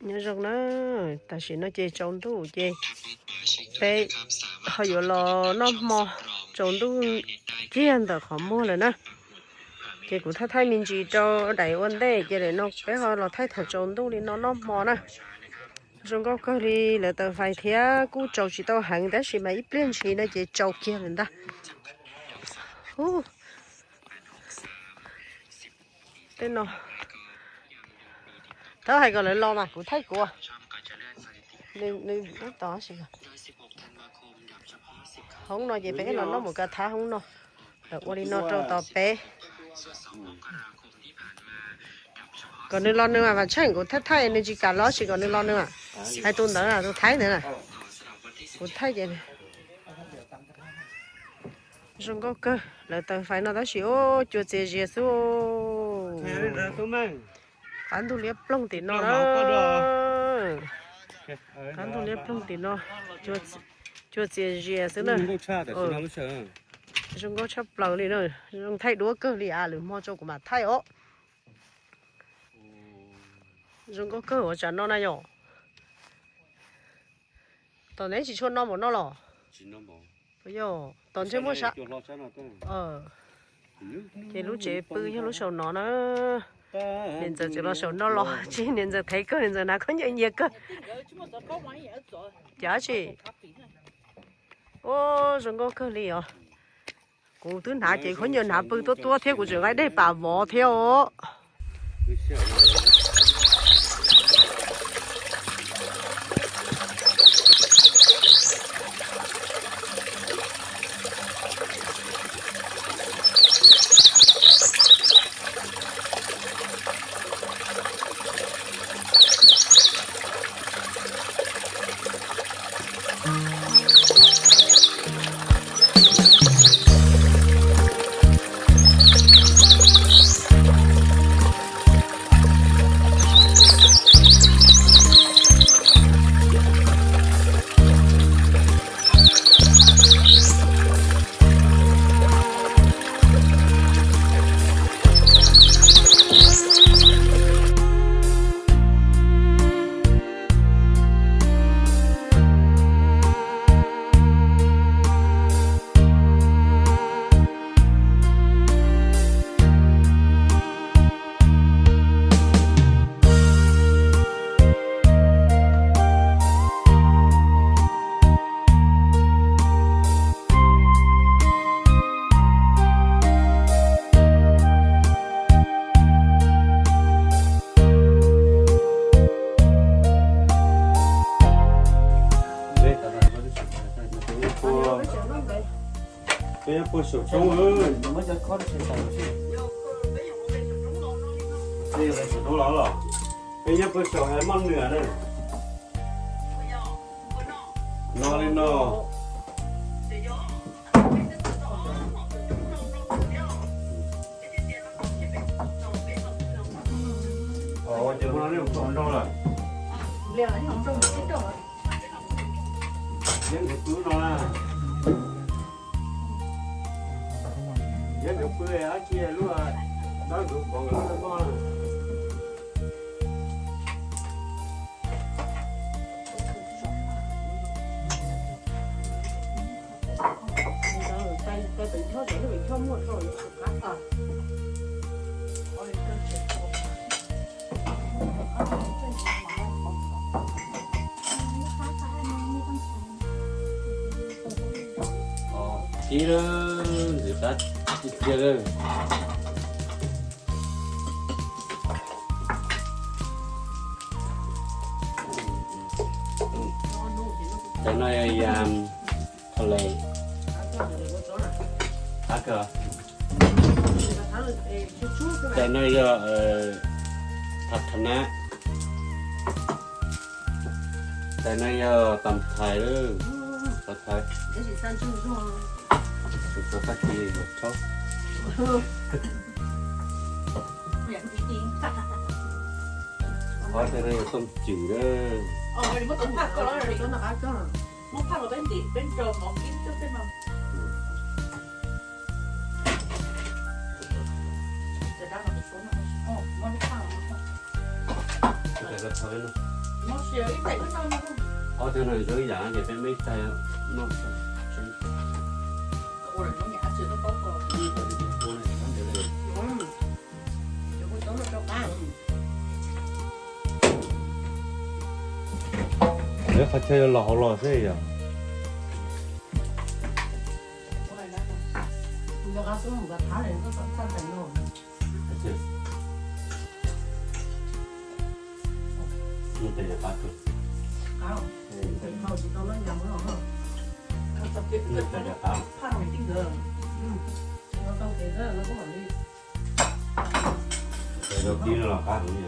Nyob zoo na, tam sim no ces tsaus ntuj ces peb ho yuav los noj hmo tsaus ntuj kiag ntawm qhov muag lawm na. Ces kuv thaij thaij me ntsis rau daim ua ntej ces lawm no peb ho los thaij thaum tsaus ntuj li no noj hmo na. Zoo nkauj kawg li, lawv taws fais thiab kuj tsaus tsis tau heev tab sis mas ib pliag ntshis no ces tsaus kiag lawm ntag. Ub, tej no, txhob hais kom lawv los mas kuv thaij kuv. Nws, nws, nws tos sis. Hoob no ces peb los noj mus kav thab hoob no. Lawv ua li no rau tom peb. Kom nws los nws mas, Vam Tsheej, kuv thaij thaij nws tsis kam los sis kom nws los nws mas. Hais tus ntawd, tus Thaib ntawd na. Kuv thaij ces zoo nkauj kawg, lawv taws fais no tab sis ub, cua txias zias xwb. Qab ntug liab ploog tim no na. Qab ntug liab ploog tim no, cua txias zias xwb na. Zoo nkauj tshaj plaws li na, zoo thaij duab kawg li a, lwm hmo tso kuv mam thaij os. Zoo nkauj kawg ua tsam no na yom. Tom neb tsis tshua no npaum no los? Yog, tom ntsej muag sab. Ces lub tsev pw yog lub saum no na. Niam ntxawm txawm los saum no los tsis, niam ntxawm thev kawg, niam ntxawm hnav khaub ncaws nyias kawg. Cas tsis. Ua zoo nkauj kawg li os. Kuv twb hnav ces khaub ncaws hnav pw tuab tuab thiab kuv tseem nqa dej pam vov thiab os. Peb nyob puag saum roob, saum roob los los, peb nyob puag saum moj nws na. No li no. Ces ua no nej ua nrau lawm. Yeeb nkawd pw no na. Yeeb nkawd pw dab tsi lub dab nkawd pov nkawd lub toj na. Ib lub ntxim qab tiag tiag li. Tais no yog yam tho les. Tais no yog thav thav nab. Tais no yog tas thais lawm. Tas thais. Tag kis thaub. Qhov tais no yog tooj cwm lawm. Ob tug no zoo ib yam ces peb muab ib tag noj. Peb qhov chaw yuav los hauv los xwb yom. Rau kib no los qab heev li.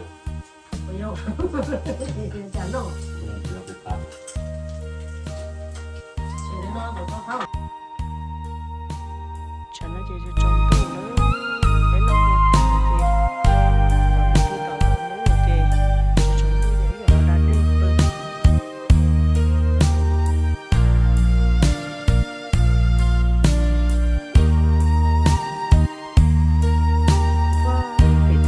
Tsam no ces tsaus ntuj lawm, peb noj hmo tas ces, thaum ub thaum lub ces tsaus ntuj ces wb yuav mus da dej pw. Pem tej no ces yog lawv tej resort lawv ua xwb na.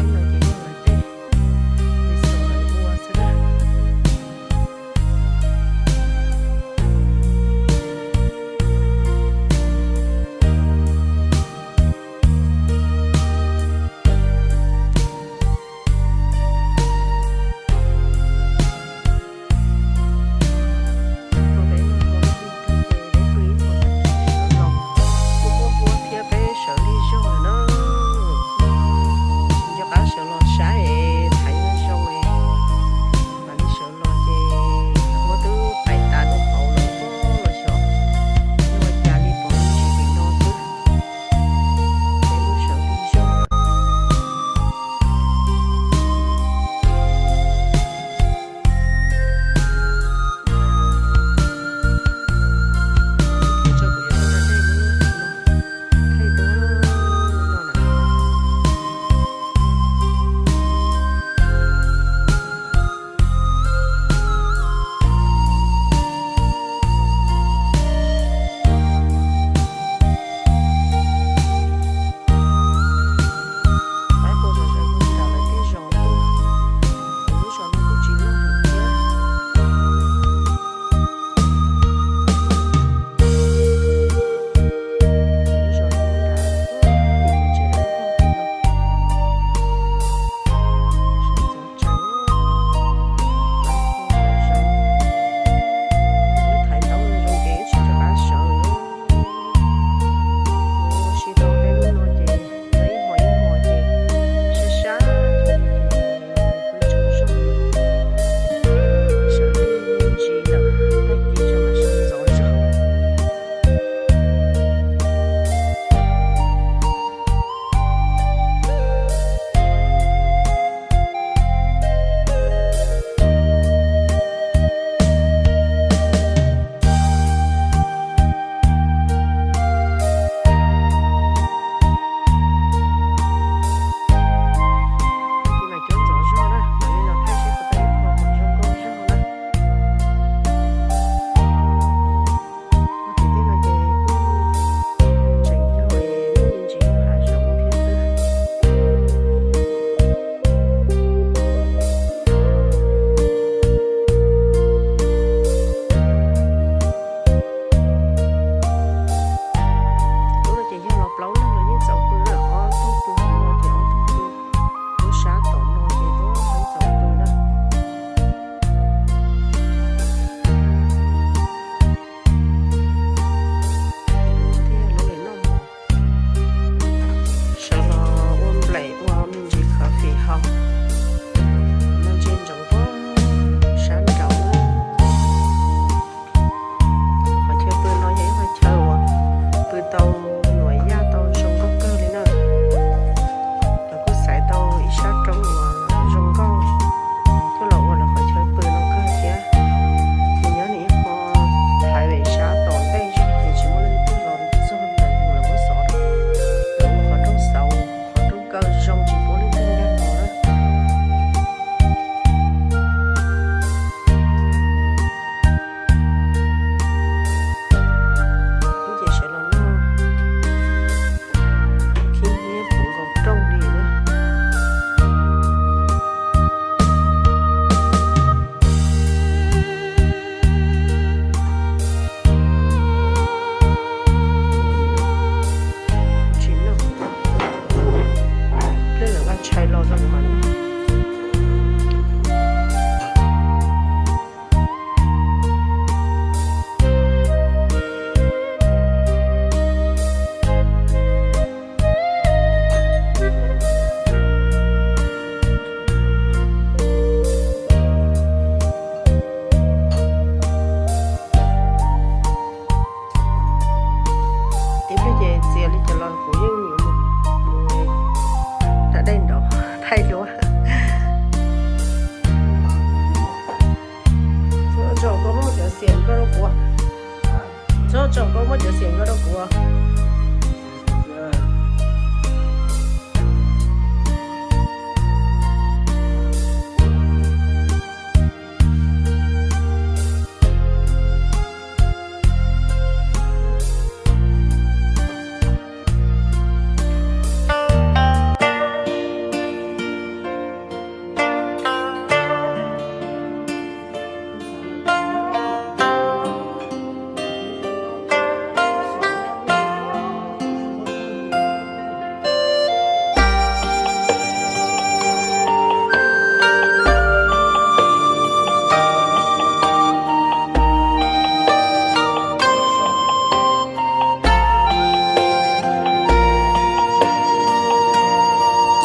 Tsoom nkauj muab cov xiam nkauj rau kuv.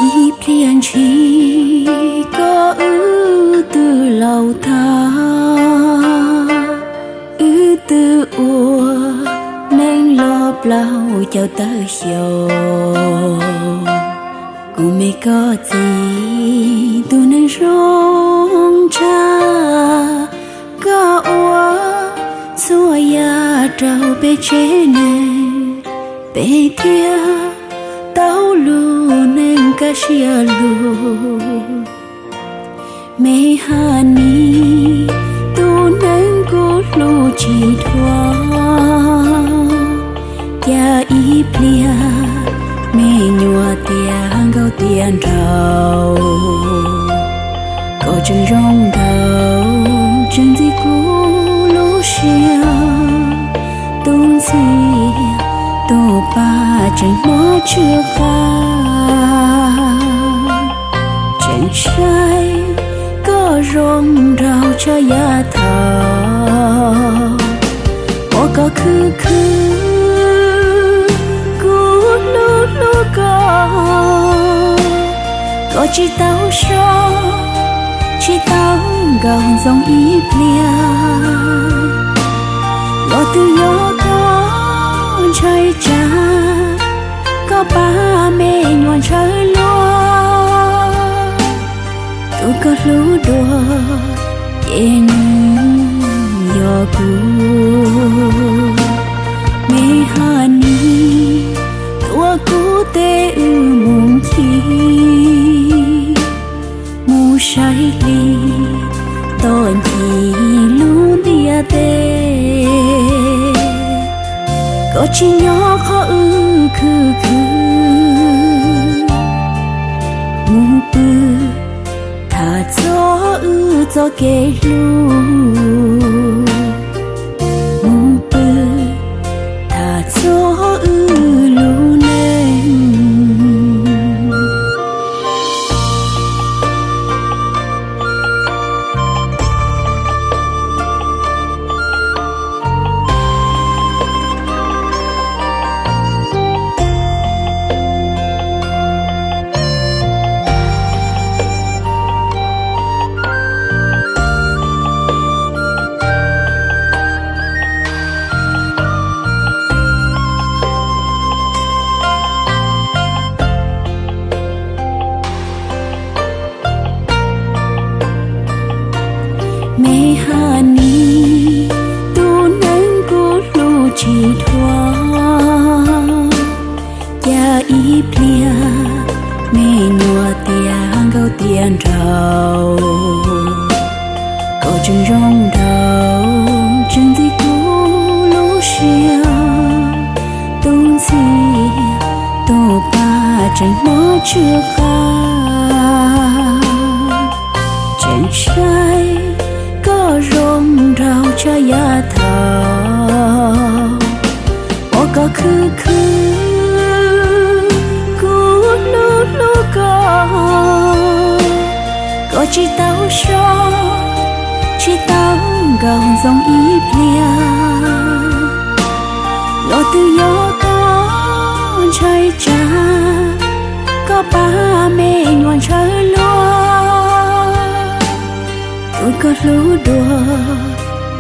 Ib pliag ntshis koj wb twb laus tag, wb twb ua neej los plaub caug tawm xyoo. Kuv me koj txiv tus neeg zoo tshaj, koj ua txhua yam rau peb tsev neeg, peb thiaj tau lub neej kaj siab lug. Me Haj Nis, tus neeg kuv hlub tsis dhua, cas ib pliag me nyuam tiav nkauj tiav nraug. Koj tseem zoo nraug tseem ntxim kuv lub siab, tus ntxhias tus pab tseem mob tsw qa. Tseem saib koj zoo nraug tshaj yav thaud, ua koj khwv khwv, kuv hlub hlub koj. Koj tsis tau so, tsis tau nkaus ntxoov ib pliag, los twb yog koj ntshai tsam, koj pab me nyuam ntshaw luag. Tus koj hlub dua ces nws yog kuv. Me Haj Nis, tuav kuv tes wb mus ncig, mus saib hli toj ncig lub ntiaj teb. Koj tsis nyob qhov wb khwv khwv, mus pw tham txog wb txoj kev hlub, mus pw tham txog wb lub neej. Me Haj Nis, tus neeg kuv hlub tsis dhua, cas ib pliag me nyuam tiav nkauj tiav nraug. Koj tseem zoo nraug tseem ntxim kuv lub siab, tus ntxhias tus pab tseem mob tsw qa. Tseem saib koj zoo nraug tshaj yav thaud, ua koj khwv khwv, kuv hlub hlub koj. Koj tsis tau so, tsis tau nkaus ntxoov ib pliag, los twb yog koj ntshai tsam, koj pab me nyuam ntshaw luag. Tus koj hlub dua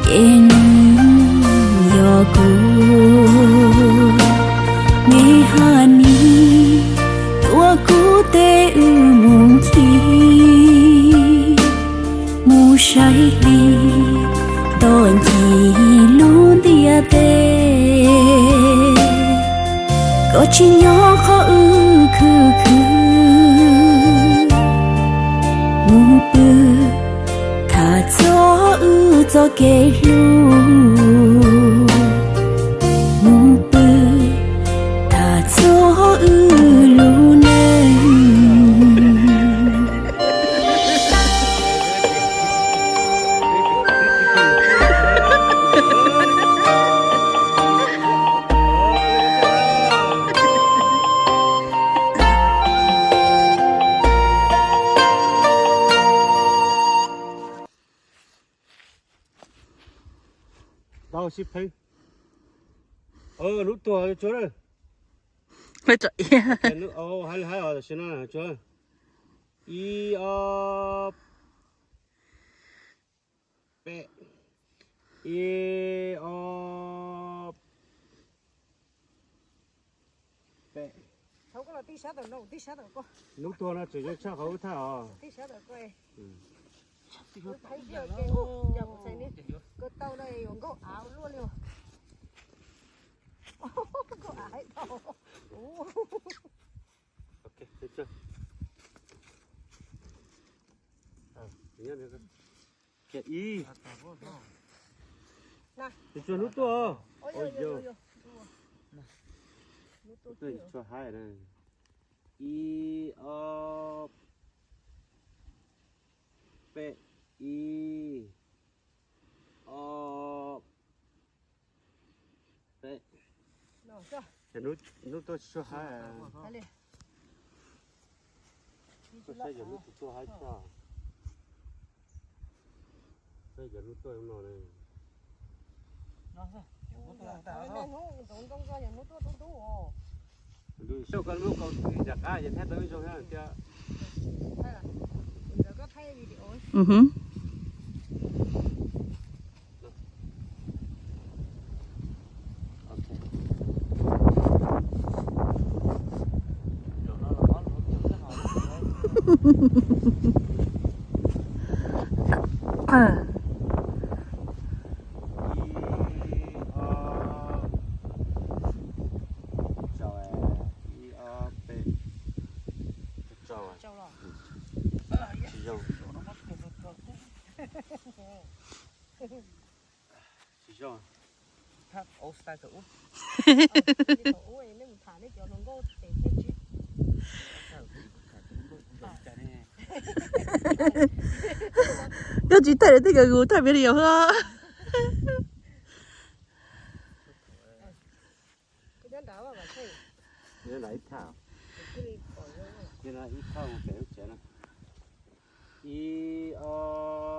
ces nws yog kuv. Me Haj Nis, tuav kuv tes wb mus ncig, mus saib hli toj ncig lub ntiaj teb. Koj tsis nyob qhov wb khwv khwv, mus pw tham txog wb txoj kev hlub, mus pw tham txog wb lub neej. Tau sib pheeb. Hnub tuag tsuag na. Hais li hais os, tam sim no tsuag. Ib ob peb, ib ob peb. Hnub tuag no tseem zoo tshaj qhov wb thaj os. Ib, tsuag hnub tuaj. Tsuag haib na. Ib ob peb, ib ob peb. Hnub tuaj tsis tshua haib. Tuaj saib yog hnub twg tuaj haib tshaj. Saib yog hnub tuaj no ne. Koj lub kaus twm nram qab ces thiaj tau ib zoo thiab tiag. Tsis zoo. Koj tsis thaij tej kawg kuv thaij video xwb. Ib thaj, ib thaj mus pem lub tsev na. Ib ob